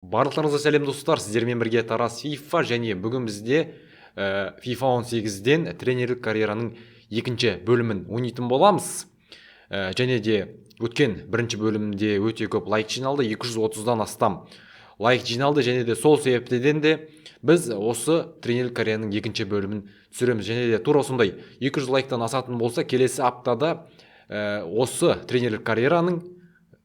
Барлықтарыңызға сәлем, достар! Сіздермен бірге Тарас FIFA, және бүгін бізде FIFA 18-ден тренерлік карьераның екінші бөлімін ойнайтын боламыз. Және де өткен бірінші бөлімде өте көп лайк жиналды, 230-дан астам лайк жиналды, және де сол себептен де біз осы тренерлік карьераның екінші бөлімін түсіреміз. Және де тура осындай 200 лайктан асатын болса, келесі аптада осы тренерлік карьераның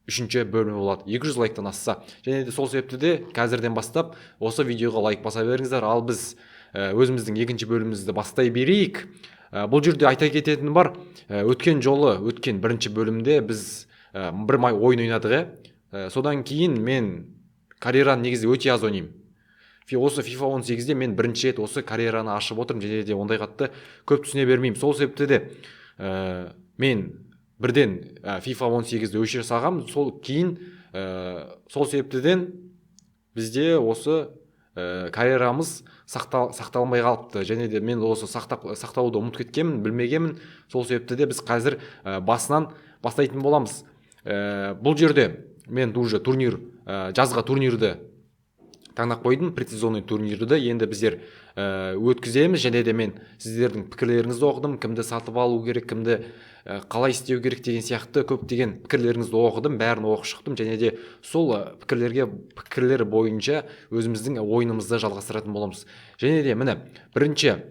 үшінші бөлімі болады, 200 лайктан асса. Және де сол себепті де қазірден бастап осы видеоға лайк баса беріңіздер. Ал біз өзіміздің екінші бөлімімізді бастай берейік. Бұл жерде айта кететінім бар, өткен жолы, өткен бірінші бөлімде біз бір май ойын ойнадық, ә. Содан кейін мен карьераны негізі өте аз ойнаймын. Осы FIFA 18-де мен бірінші рет осы карьераны ашып отырмын, және де ондай қатты көп түсіне бермеймін. Сол себепті де мен бірден FIFA 18-ді өшіре салғам. Сол кейін сол себептіден бізде осы карьерамыз сақталмай қалыпты. Және де мен осы сақтауды ұмытып кеткенмін, білмегенмін. Сол себепті де біз қазір басынан бастайтын боламыз. Бұл жерде мен уже турнир, жазғы турнирді таңдап қойдым, предсезонный турнирді енді біздер өткіземіз. Және де мен сіздердің пікірлеріңізді оқыдым, кімді сатып алу керек, кімді қалай істеу керек деген сияқты көптеген пікірлеріңізді оқыдым, бәрін оқып шықтым. Және де сол пікірлер бойынша өзіміздің ойынымызды жалғастыратын боламыз. Және де міне бірінші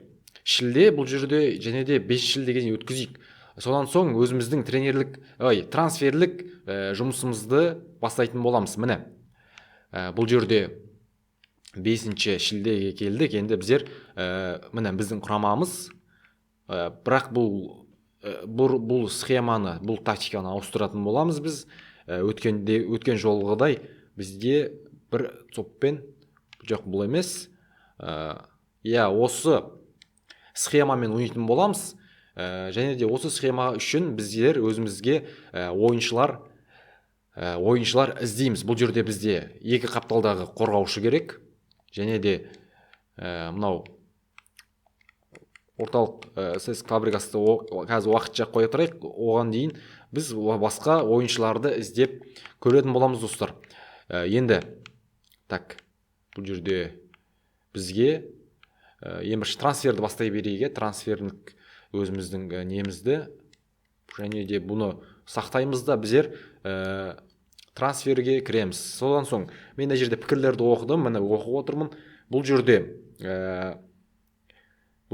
шілде бұл жерде, және де 5 шілдеге дейін өткізейік. Содан соң өзіміздің тренерлік, ой, трансферлік жұмысымызды бастайтын боламыз. Міне, бұл жерде 5 шілдеге келдік. Енді біздер, міне біздің құрамамыз, бірақ бұл схеманы, бұл тактиканы ауыстыратын боламыз біз. Өткен жолғыдай бізде бір топпен, жоқ, бұл емес. Иә, осы схемамен ойнайтын боламыз. Және де осы схема үшін біздер өзімізге ойыншылар іздейміз. Бұл жерде бізде екі қапталдағы қорғаушы керек. Және де мынау орталық, Сеск Фабригасты қазір уақытша қоя тұрайық. Оған дейін біз басқа ойыншыларды іздеп көретін боламыз, достар. Енді так, бұл жерде бізге ең бірінші трансферді бастай берейік, иә, трансферлік өзіміздің немізді. Және де бұны сақтаймыз да біздер трансферге кіреміз. Содан соң мен мына жерде пікірлерді оқыдым, міне оқып отырмын. Бұл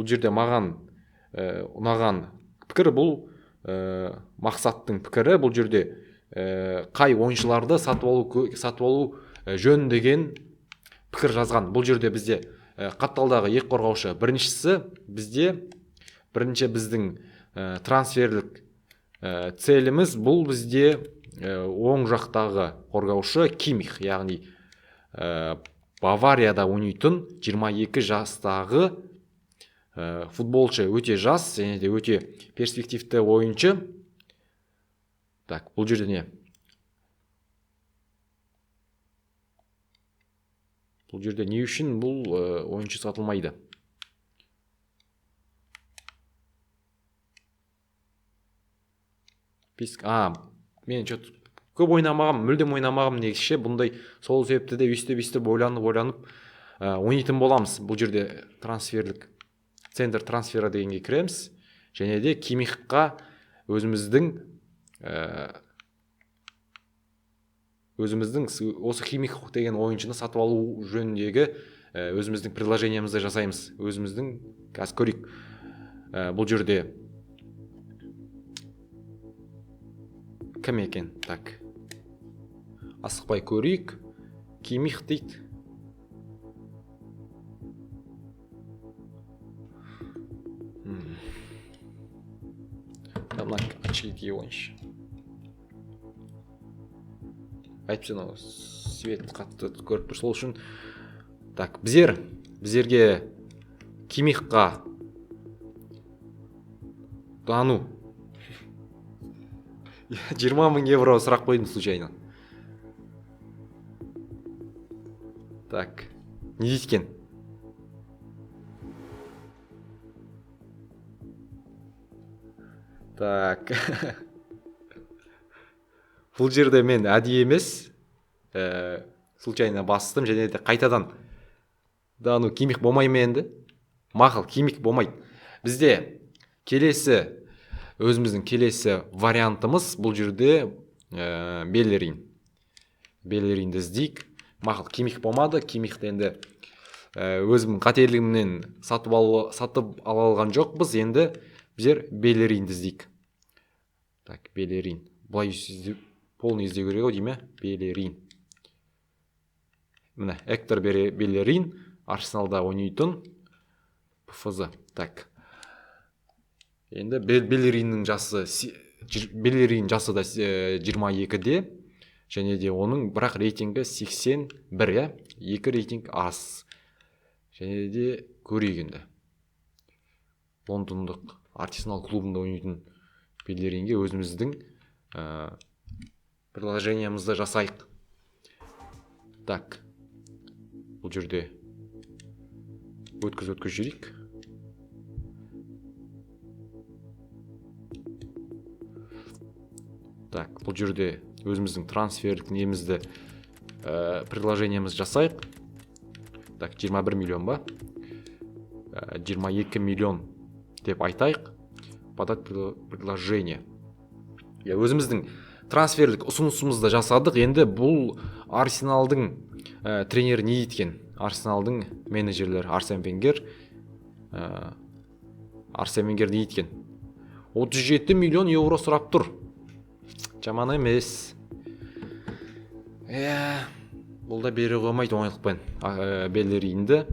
жерде маған ұнаған пікір бұл, Мақсаттың пікірі. Бұл жерде қай ойыншыларды сатып алу жөн деген пікір жазған. Бұл жерде бізде қапталдағы екі қорғаушы. Біріншісі бізде, бірінші біздің трансферлік целіміз бұл бізде оң жақтағы қорғаушы Кимих, яғни Баварияда ойнайтын 22 жастағы футболшы, өте жас және де өте перспективті ойыншы. Так, бұл жерде не? Бұл жерде не үшін бұл ойыншы сатылмайды? Бес, а, мен чё-то көп ойнамағам, мүлдем ойнамағам негізі ше бұндай. Сол себепті де өйстіп өйстіп ойланып ойланып ойнайтын боламыз. Бұл жерде трансферлік центр трансфера дегенге кіреміз. Және де Кимихқа өзіміздің осы Кимих деген ойыншыны сатып алу жөніндегі өзіміздің предложениемізді жасаймыз. Өзіміздің қазір көрейік. Бұл жерде кім екен? Так, асықпай көрейік. Кимих дейді. Мына очки киіп алайыншы. Әйтпесе мынау свет қатты көріп тұр, сол үшін. Так, біздерге Кимихқа дану жиырма мың евро сұрақ қойдым случайно. Так, не дейді екен? Так. Бұл жерде мен әдейі емес, Случайно бастым, және де қайтадан. Да, ну Кимих болмай ма енді? Мақұл, Кимих болмайды. Бізде келесі, өзіміздің келесі вариантымыз бұл жерде Беллерин. Беллеринді іздейік. Мақұл, Кимих болмады. Кимихті енді өзімнің қателігімнен сатып ала алған жоқпыз. Енді біздер Беллеринді іздейік. Так, Беллерин. Былай полный іздеу керек ау деймін, Беллерин. Міне, Эктор Беллерин, Арсеналда ойнайтын ПФЗ. Так. Енді Беллериннің жасы, Беллерин жасы да 22-де, және де оның бірақ рейтингі 81, иә? 2 рейтинг аз. Және де көрейік енді. Лондондық Арсенал клубында ойнайтын Беллеринге өзіміздің предложениемізді жасайық. Так. Бұл жерде өткіз жіберейік. Так, бұл жерде өзіміздің трансферлік немізді, предложениемізді жасайық. Так, 21 миллион ба? 22 миллион деп айтайық. Подать предложение. Я өзіміздің трансферлік ұсынысымызды жасадық. Енді бұл Арсеналдың тренері не дейді екен? Арсеналдың менеджерлері Арсен Венгер. Арсен Венгер не дейді екен? 37 миллион евро сұрап тұр. Жаман емес. Бұл да бере қоймайды оңайлықпен. Беллеринді.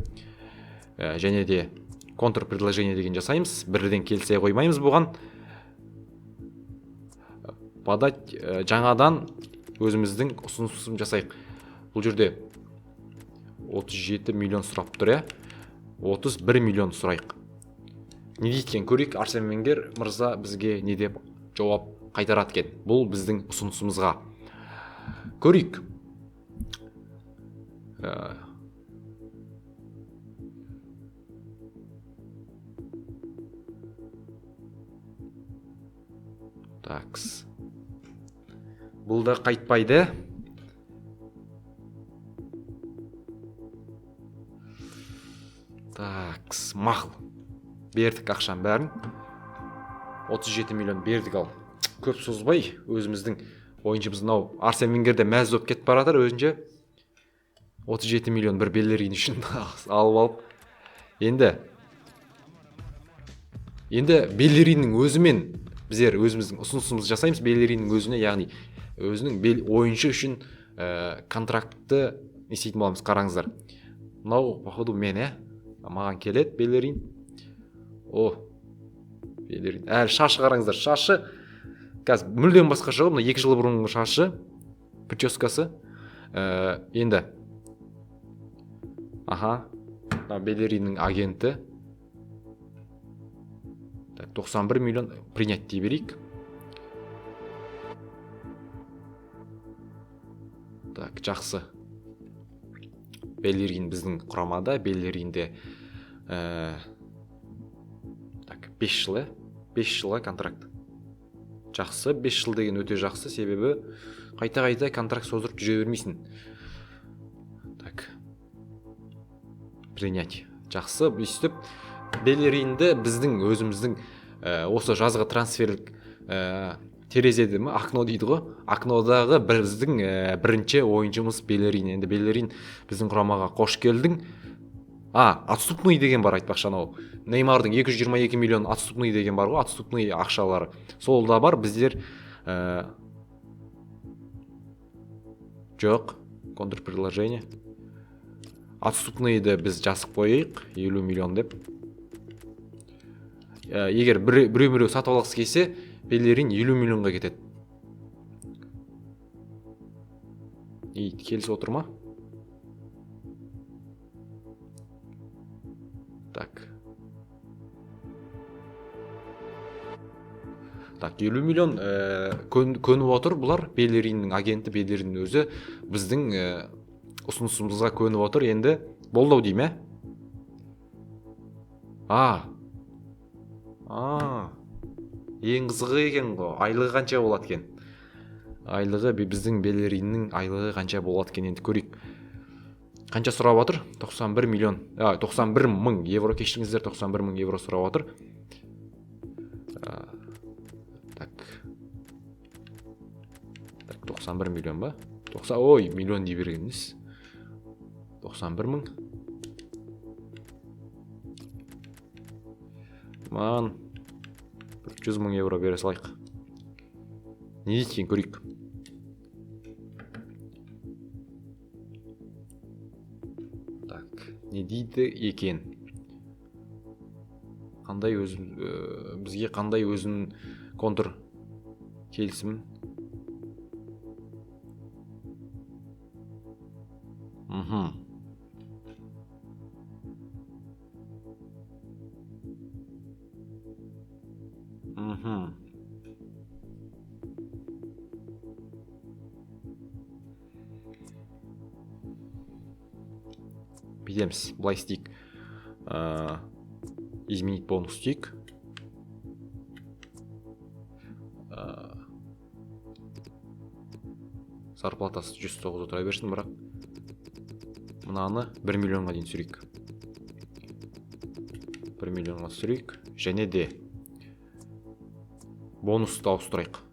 Және де контрпредложение деген жасаймыз. Бірден келісе қоймаймыз бұған. Подать жаңадан өзіміздің ұсынысын жасайық. Бұл жерде 37 миллион сұрап тұр, иә? 31 миллион сұрайық. Не дейді екен көрейік. Арсен Венгер мырза бізге не деп жауап қайтарады екен бұл біздің ұсынысымызға. Көрейік. Такс. Бұл да қайтпайды. Такс, мақұл. Бердік ақшаның бәрін. 37 миллион бердік ал. Көп созбай өзіміздің ойыншымыз мынау Арсен Венгер де мәз болып кетіп бара жатыр өзінше. 37 миллион бір Беллерин үшін алып алып. Енді Беллериннің өзімен біздер өзіміздің ұсынысымызды жасаймыз. Беллериннің өзіне, яғни өзінің ойыншы үшін контрактты не істейтін боламыз, қараңыздар. Мынау, походу, мен, маған келеді Беллерин. О, Беллерин. Әлі шашы қараңыздар, шашы қазір мүлдем басқаша ғой. Мына 2 жыл бұрынғы шашы, прическасы. Енді аха, мына Беллериннің агенті. Так, 91 миллион принять дей берейік. Так, жақсы. Беллерин біздің құрамада. Беллеринде так, 5 жыл, 5 жылға контракт. Жақсы, 5 жыл деген өте жақсы, себебі қайта-қайта контракт создырып жүре бермейсің. Так. Принять. Жақсы, өйстіп Беллеринді біздің өзіміздің осы жазғы трансферлік терезеде ме, окно дейді ғой, окнодағы біздің бірінші ойыншымыз Беллерин. Енді Беллерин біздің құрамаға қош келдің. Отступный деген бар, айтпақшы, анау Неймардың 222 миллион отступный деген бар ғой, отступный ақшалары. Сол да бар, біздер жоқ, контрпредложение. Отступныйды біз жазып қояйық, 50 миллион деп. Егер біреу сатып алғысы келсе, Беллерин 50 миллионға кетеді. И келісіп отыр ма? Так. Так, 50 миллион көніп отыр бұлар. Беллериннің агенті, Беллериннің өзі біздің ұсынысымызға көніп отыр. Енді болды ау деймін, Ең қызығы екен ғой. Айлығы қанша болады екен? Айлығы біздің Беллериннің айлығы қанша болады екен, енді көрейік. Қанша сұрап отыр? 91 миллион, 91 мың евро, кешіріңіздер, 91 мың евро сұрап отыр. Так. Так, 91 миллион ба? 90, ой, миллион дей бергенбіз. 91 мың. Маған бір 100 мың евро бере салайық. Не дейді екен көрейік. Так, не дейді екен? Қандай өзін, бізге қандай өзінің контр келісімін? Бүйтеміз, былай істейік. Изменить бонус дейік. Зарплатасы 109 отыра берсін, бірақ мынаны 1 миллионға дейін түсірейік. 1 миллионға түсірейік. Және де бонусты ауыстырайық.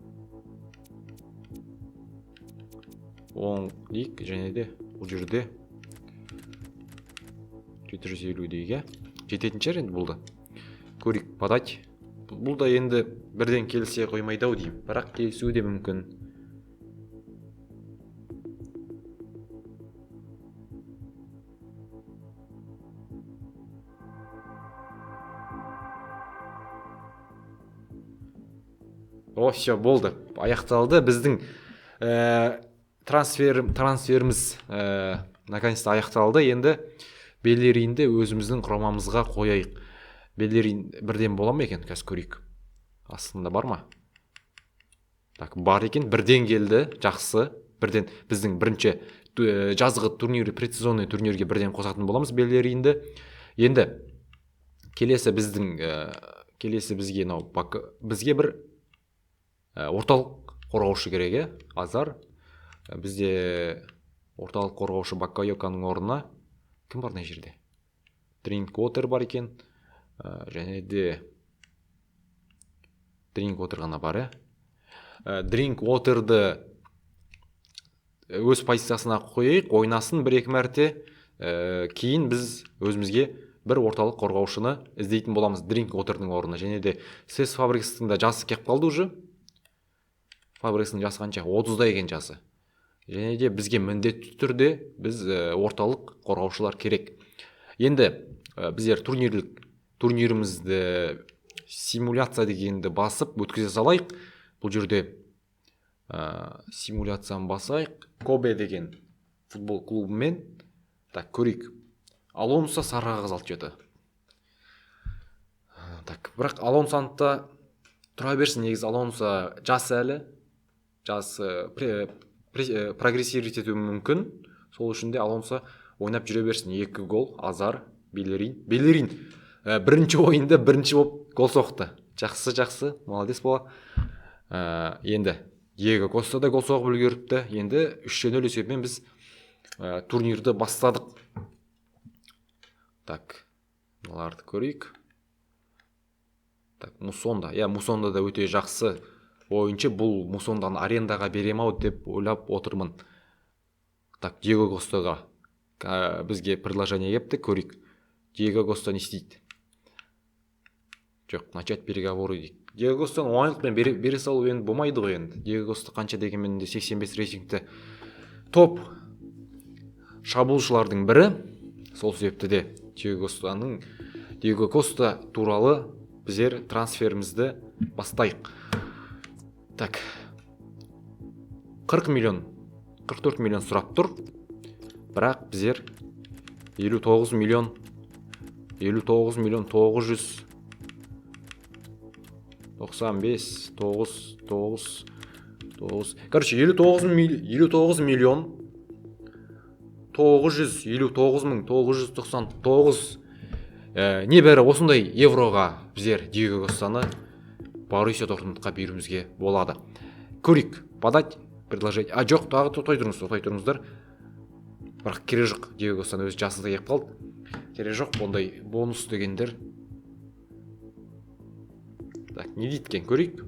10 дейік, және де бұл жерде 750 дейік, иә? Жететін шығар енді бұл да. Көрейік, подать. Бұл да енді бірден келісе қоймайды ау деймін, бірақ келісуі де мүмкін. О, все, болды. Аяқталды. Біздің трансферіміз наконец-то аяқталды. Енді Беллеринді өзіміздің құрамамызға қояйық. Беллерин бірден бола ма екен? Қазір көрейік. Астында бар ма? Так, бар екен. Бірден келді. Жақсы. Бірден біздің бірінші жазғы турнир, предсезонный турнирге бірден қосатын боламыз Беллеринді. Енді келесі біздің келесі бізге мынау бізге бір орталық қорғаушы керек, е? Азар. Бізде орталық қорғаушы Бакайоканың орнына кім бар мына жерде? Дринквотер бар екен. Және де Дринквотер ғана бар, е? Дринквотерді өз позициясына қояйық, ойнасын бір-екі мәрте. Кейін біз өзімізге бір орталық қорғаушыны іздейтін боламыз Дринквотердің орнына. Және де Сес Фабрикстің да жасы кеп қалды уже. Фабрикстің жасы қанша? 30-да екен жасы. Және де бізге міндетті түрде біз орталық қорғаушылар керек. Енді біздер турнирімізді симуляция дегенді басып өткізе салайық. Бұл жерде симуляцияны басайық. Кобе деген футбол клубымен. Так, көрейік. Алонсо сары қағаз алып жеті. Так, бірақ Алонсоны да тұра берсін, негізі Алонсо жас әлі. Жасы прогрессировать етуі мүмкін. Сол үшін де Алонсо ойнап жүре берсін. 2 гол, Азар, Беллерин. Беллерин бірінші ойында бірінші болып гол соқты. Жақсы, жақсы, молодец бала. Енді Диего Коста да гол соғып үлгеріпті. Енді үш нөл есебімен біз турнирді бастадық. Так, мыналарды көрейік. Так, Мусонда. Иә, Мусонда да өте жақсы ойыншы. Бұл Мусонданы арендаға берем ау деп ойлап отырмын. Так, Диего Костаға бізге предложение келіпті, көрейік. Диего Коста не істейді? Жоқ, начать переговоры дейді. Диего Костаны оңайлықпен бере салу енді болмайды ғой енді. Диего Коста қанша дегенмен де 85 рейтингті топ шабуылшылардың бірі. Сол себепті де Диего Коста туралы біздер трансферімізді бастайық. Так, 40 миллион, 44 миллион сұрап тұр. Бірақ біздер елу тоғыз миллион, елу тоғыз миллион тоғыз жүз тоқсан бес, тоғыз, тоғыз, тоғыз. Короче, елу тоғыз мил-, елу тоғыз миллион тоғыз жүз елу тоғыз мың тоғыз жүз тоқсан тоғыз. Небәрі осындай евроға біздер Диего Костаны Боруссия Дортмундқа беруімізге болады. Көрейік, подать предложение. А, жоқ, тағы тоқтай тұрыңыз, тоқтай тұрыңыздар. Бірақ керек жоқ, Диего Костаның өзі жасы да келіп қалды. Керек жоқ ондай бонус дегендер. Так, не дейді екен көрейік.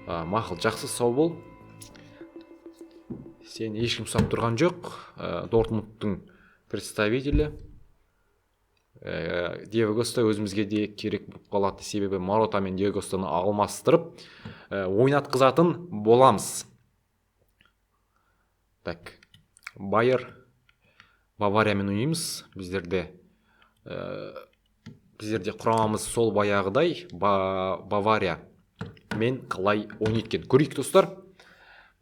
Мақұл, жақсы, сау бол. Сен ешкім ұстап тұрған жоқ. Дортмундтың представителі. Диего Коста өзімізге де керек болып қалады, себебі Морота мен Диего Костаны алмастырып ойнатқызатын боламыз. Так, Байер Бавариямен ойнаймыз. Біздерде құрамамыз сол баяғыдай. Бавария мен қалай ойнайды екен көрейік, достар.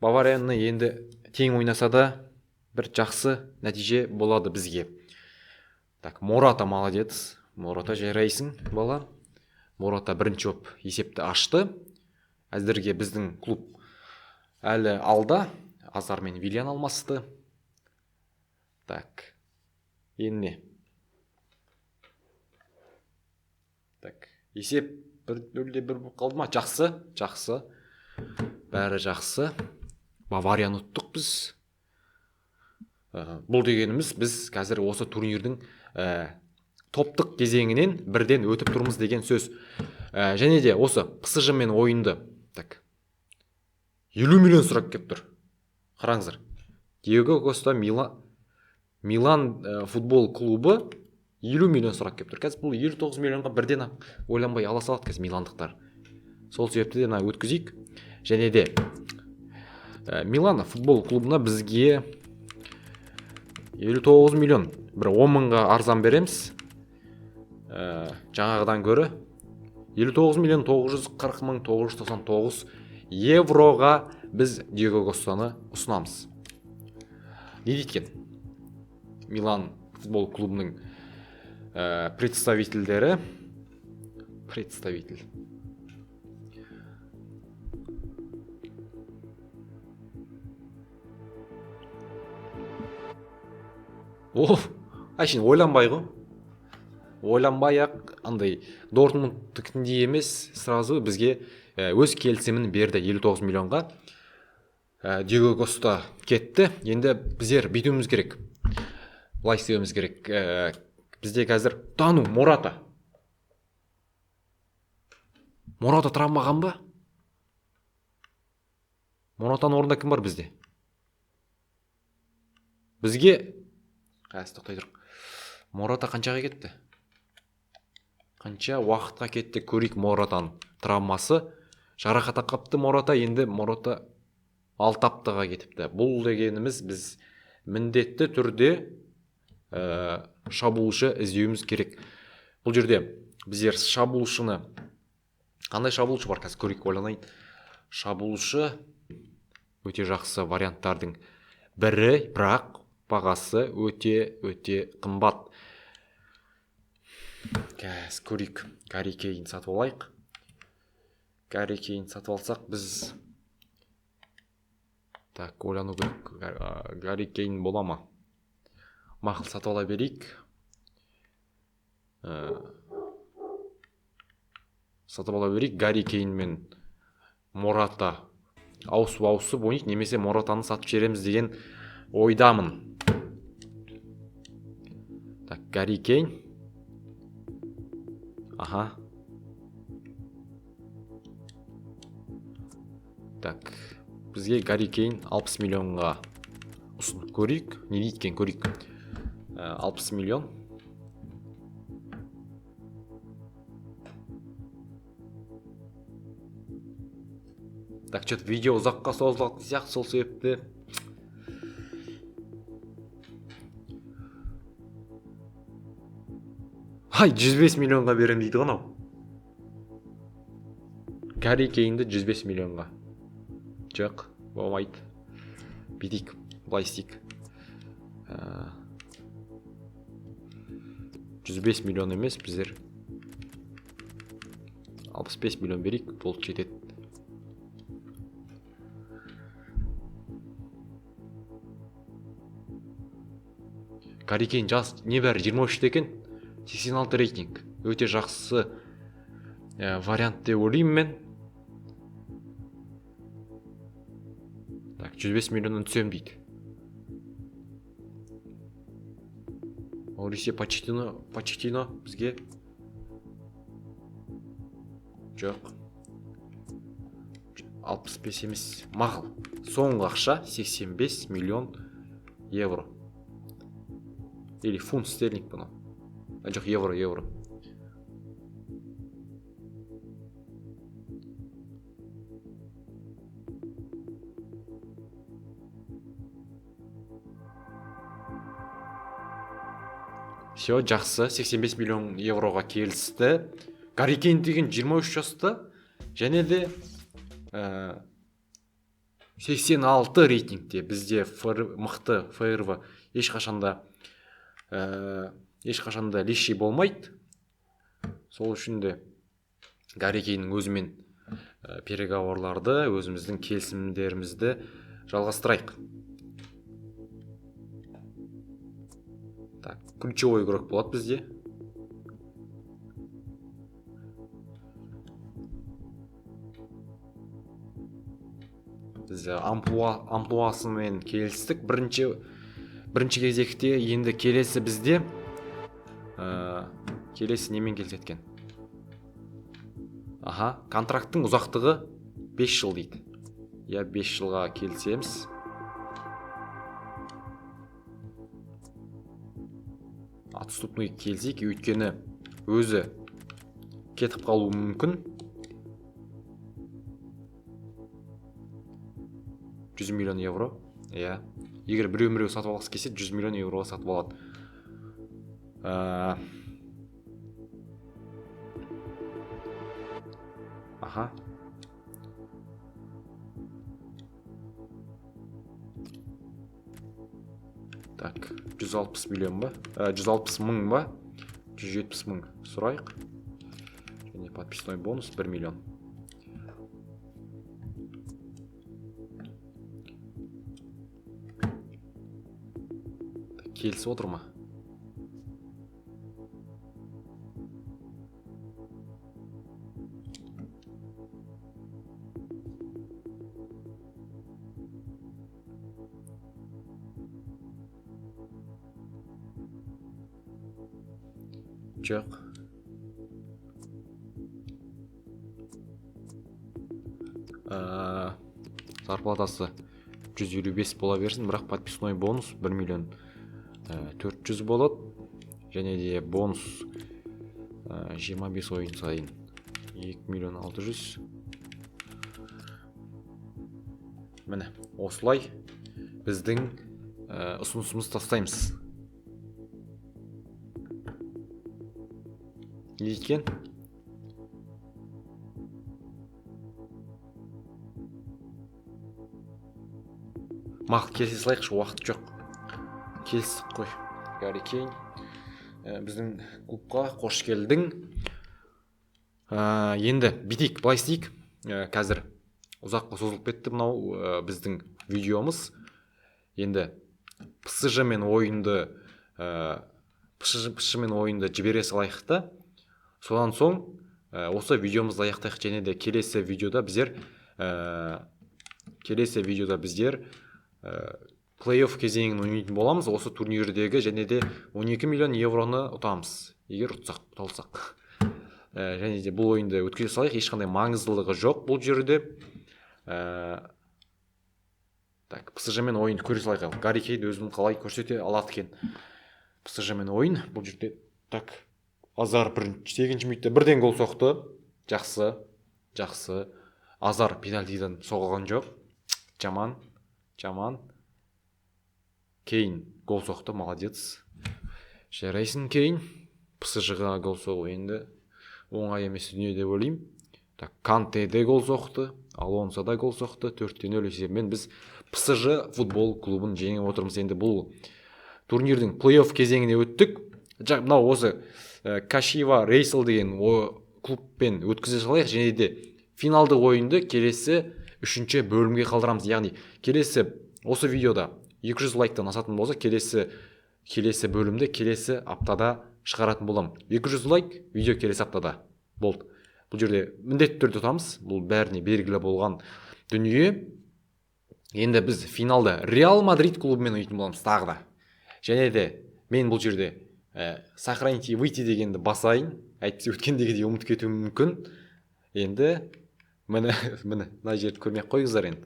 Баварияны енді тең ойнаса да бір жақсы нәтиже болады бізге. Так, Мората молодец. Мората, жарайсың, бала. Мората бірінші болып есепті ашты. Әзірге біздің клуб әлі алда. Азар мен Виллиан алмасты. Так, енді не? Так, есеп 1-0-1 болып қалды ма? Жақсы, жақсы. Бәрі жақсы. Баварияны ұттық біз. Бұл дегеніміз біз қазір осы турнирдің топтық кезеңінен бірден өтіп тұрмыз деген сөз. Және де осы ПСЖ мен ойынды, так, 50 миллион сұрап келіп тұр. Қараңыздар. Диего Коста Милан футбол клубы 50 миллион сұрап келіп тұр. Қазір бұл 59 миллионға бірден ойланбай ала салады қазір миландықтар. Сол себепті де мына өткізейік. Және де Милан футбол клубына бізге 59 миллион, бір 10 мыңға арзан береміз. Жаңағыдан гөрі 59 миллион 940 мың 999 евроға біз Диего Костаны ұсынамыз. Не дейді екен? Милан футбол клубының представительдері. Представитель. О, әшейін ойланбай ғой. Ойланбай-ақ андай Дортмундтікіндей емес, сразу бізге өз келісімін берді 59 миллионға. Диего Коста кетті. Енді біздер бүйтуіміз керек. Былай істеуіміз керек. Бізде қазір Дану Мората. Мората травмаған ба? Моратаның орнында кім бар бізде? Бізге қазір тоқтай тұр. Мората қаншаға кетті? Қанша уақытқа кетті көрейік Моратаның травмасы. Жарақат қапты Мората, енді Мората 6 аптаға кетіпті. Бұл дегеніміз біз міндетті түрде шабуылшы іздеуіміз керек. Бұл жерде біздер шабуылшыны, қандай шабуылшы бар қазір көрейік, ойланайын. Шабуылшы өте жақсы варианттардың бірі, бірақ бағасы өте қымбат. Қазір көрейік. Гарри Кейн сатып алайық. Гарри Кейн сатып алсақ біз, так, ойлану керек. Гарри Кейн бола ма? Мақұл, сатып ала берейік. Сатып ала берейік. Гарри Кейн мен Мората ауысып ойнайды, немесе Моратаны сатып жібереміз деген ойдамын. Так, Гарри Кейн. Аха. Так, бізге Гарри Кейн 60 миллионға ұсынып көрейік. Не дейді екен көрейік. 60 миллион. Так, что-то видео ұзаққа созылатын сияқты, сол себепті. Ай, 105 миллионға берем дейді ғой анау. Гарри Кейнді 105 миллионға. Жоқ, болмайды. Бүйтейік, былай істейік. 105 миллион емес, біздер 65 миллион берейік, болды, жетеді. Гарри Кейн жас, небәрі 23-те екен. 86 рейтинг. Өте жақсы вариант деп ойлаймын мен. Так, 105 миллионнан түсемін дейді. Маурисио Почеттино бізге жоқ. 65 емес. Мақұл. Соңғы ақша 85 миллион евро. Или фунт стерлинг бұны. Жоқ, евро. Все, жақсы. 85 миллион евроға келісті. Гарри Кейн деген 23 жаста және де 86 рейтингте бізде мықты ФРВ ешқашанда лишний болмайды. Сол үшін де Гарри Кейннің өзімен переговорларды, өзіміздің келісімдерімізді жалғастырайық. Так, ключевой игрок болады бізде. Біз амплуасымен келістік. Бірінші кезекте енді келесі бізде, келесі немен келіседі екен? Аха, контракттың ұзақтығы 5 жыл дейді. Я 5 жылға келісеміз. Отступной келсек, өйткені өзі кетіп қалуы мүмкін. 100 миллион евро. Иә. Егер біреу-міреу сатып алғысы келсе, 100 миллион евроға сатып алады. Аха. Так, 160 миллион ба? 160 мың ба? 170 мың сұрайық. Және подписной бонус 1 миллион. Келісіп отыр ма? Жоқ. Зарплатасы 155 бола берсін, бірақ подписной бонус 1 миллион 400 болады. Және де бонус 25 ойын сайын 2 миллион 600. Міне, осылай біздің ұсынысымызды тастаймыз. Не екен? Мақұл, келісе салайықшы, уақыт жоқ. Келістік қой. Гарри Кейн, біздің клубқа қош келдің. Енді бүйтейік, былай істейік. Қазір ұзаққа созылып кетті мынау біздің видеомыз. Енді ПСЖ мен ойынды, ПСЖ мен ойынды жібере салайық та. Содан соң осы видеомызды аяқтайық. Және де келесі видеода біздер плей-офф кезеңін ойнайтын боламыз. Осы турнирдегі және де 12 миллион евроны ұтамыз, егер ұтсақ, ұта алсақ. Және де бұл ойынды өткізе салайық, ешқандай маңыздылығы жоқ бұл жерде. Так, ПСЖ мен ойынды көре салайық. Гарри Кейн өзін қалай көрсете алады екен? ПСЖ мен ойын бұл жерде. Так, Азар 8-ші минутта бірден гол соқты. Жақсы, жақсы. Азар пенальтиден соғылған жоқ. Жаман, жаман. Кейн гол соқты, молодец. Жарайсың, Кейн. ПСЖ-ға гол соғу енді оңай емес дүние деп ойлаймын. Так, Канте де гол соқты, Алонсо да гол соқты. 4-0 есебімен біз ПСЖ футбол клубын жеңіп отырмыз. Енді бұл турнирдің плей-офф кезеңіне өттік. Мынау осы Кашива Рейсел деген клубпен өткізе салайық. Және де финалдық ойынды келесі 3-ші бөлімге қалдырамыз. Яғни келесі осы видеода 200 лайктан асатын болса, келесі бөлімді келесі аптада шығаратын боламын. 200 лайк, видео келесі аптада. Болды. Бұл жерде міндетті түрде ұтамыз, бұл бәріне белгілі болған дүние. Енді біз финалда Реал Мадрид клубымен ойнайтын боламыз тағы да. Және де мен бұл жерде «сохранить и выйти» дегенді басайын, әйтпесе өткендегідей ұмытып кетуім мүмкін. Енді міне, міне, мына жерді көрмей ақ қойыңыздар енді.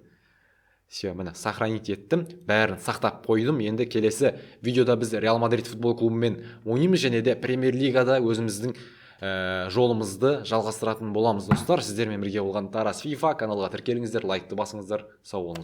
Все, міне, сохранить еттім, бәрін сақтап қойдым. Енді келесі видеода біз Реал Мадрид футбол клубымен ойнаймыз және де Премьер Лигада өзіміздің жолымызды жалғастыратын боламыз. Достар, сіздермен бірге болған Тарас Фифа. Каналға тіркеліңіздер, лайкты басыңыздар. Сау болыңыздар.